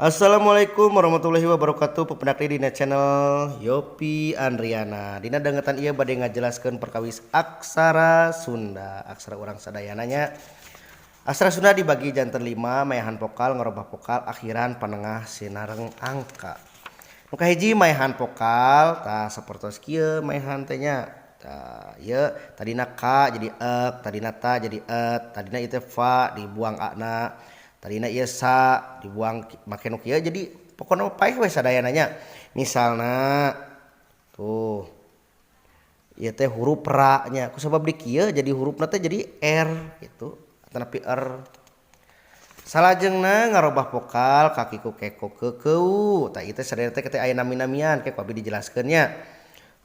Assalamualaikum warahmatullahi wabarakatuh. Pependak dina channel Yopi Andriana. Dina dangetan ieu bade ngajelaskeun perkawis aksara Sunda, aksara urang sadayana nya. Aksara Sunda dibagi janten 5: maehan vokal, ngarobah vokal, akhiran, panengah, sinareng angka. Nu kahiji maehan vokal, tah sapertos kieu maehan teh nya. Tah ieu tadina ka jadi ek, tadina ta jadi et, tadina ieu teh fa dibuang a-na. Tadina ieu sa dibuang make nu kieu, jadi pokona paeh we sadayana nya. Misalna tuh ieu teh huruf ra nya, ku sabab di kieu jadi hurufna teh jadi r gitu atanapi er. Salajengna ngarobah vokal ka ki ku ke ko ke keu. Tah ieu teh sadayana teh aya nami-namian ke ku abdi dijelaskeun nya.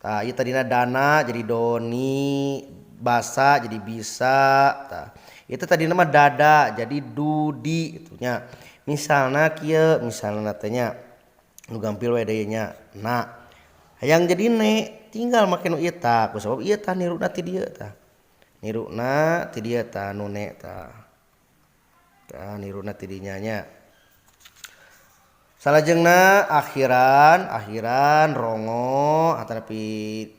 Tah ieu tadina dana jadi doni, basa jadi bisa. Tah itu tadi nama dada jadi dudi gitu nya. Misalna kieu, misalna teh nya nu gampil we deui nya. Na hayang jadi ne tinggal make nu ieu tah, ku sabab ieu tah niruna ti dieu tah. Niruna ti dieu tah nu ne tah. Tah niruna ti dinya nya. Salajengna akhiran, akhiran rongo atanapi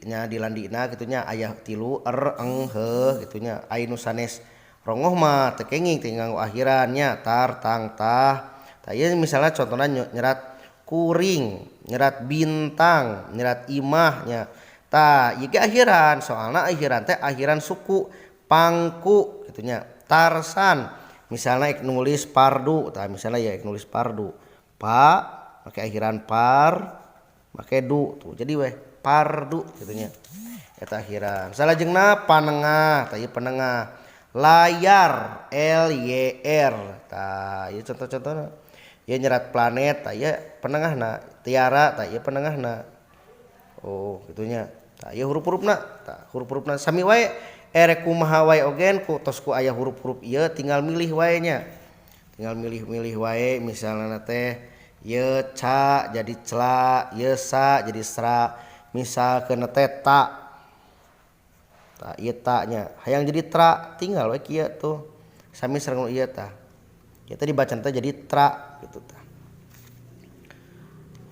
nya dilandina kitu nya, aya tilu er eng heuh kitu nya. Ai nu sanes rongoh mah teu kenging teu nganggo akhiran nya, tar tang tah. Tah ieu misalna contohna nyerat kuring, nyerat bintang, nyerat imah nya. Tah ieu ge akhiran, soalna akhiran teh akhiran suku pangku kitu nya. Tarsan misalna ek nulis pardu, tah misalna ya ek nulis pardu. Pa make akhiran par make du tuh jadi weh pardu kitu nya. Eta akhiran. Salajengna panengah, tah ieu penengah. Layar L Y R. Tah ieu contoh-contohna. Ieu nyerat planet, tah ieu penengahna, tiara tah ieu penengahna. Oh kitu nya. Tah ieu huruf-hurufna, tah huruf-hurufna sami wae erek kumaha wae ogen ku tos ku aya huruf-huruf ieu tinggal milih wae nya. Tinggal milih-milih wae, misalna teh ieu ca jadi cla, ieu sa jadi sra. Misalkeun teh ta. Tah ieu ta nya, hayang jadi tra tinggal we kieu tuh. Sami sareng nu ieu tah. Ieu teh dibaca teh jadi tra gitu tah.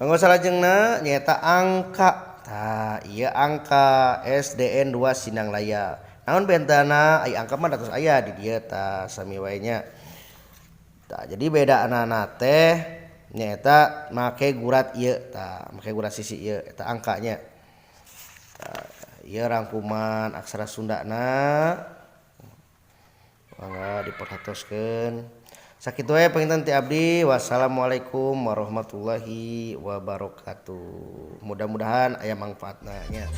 Kanggo salajengna nyaeta angka. Tah ieu angka SDN 2 Sindanglaya. Naon bentana ai angka mah tos aya di dieu tah sami wae nya. Tah jadi bedaanana teh nyaeta make gurat ieu tah, make gurat sisi ieu eta angkanya. Tah ieu rangkuman aksara Sundana. Mangga diperhatoskeun. Sakitu we panginten ti abdi. Wassalamualaikum warahmatullahi wabarakatuh. Mudah-mudahan aya mangfaatna nya.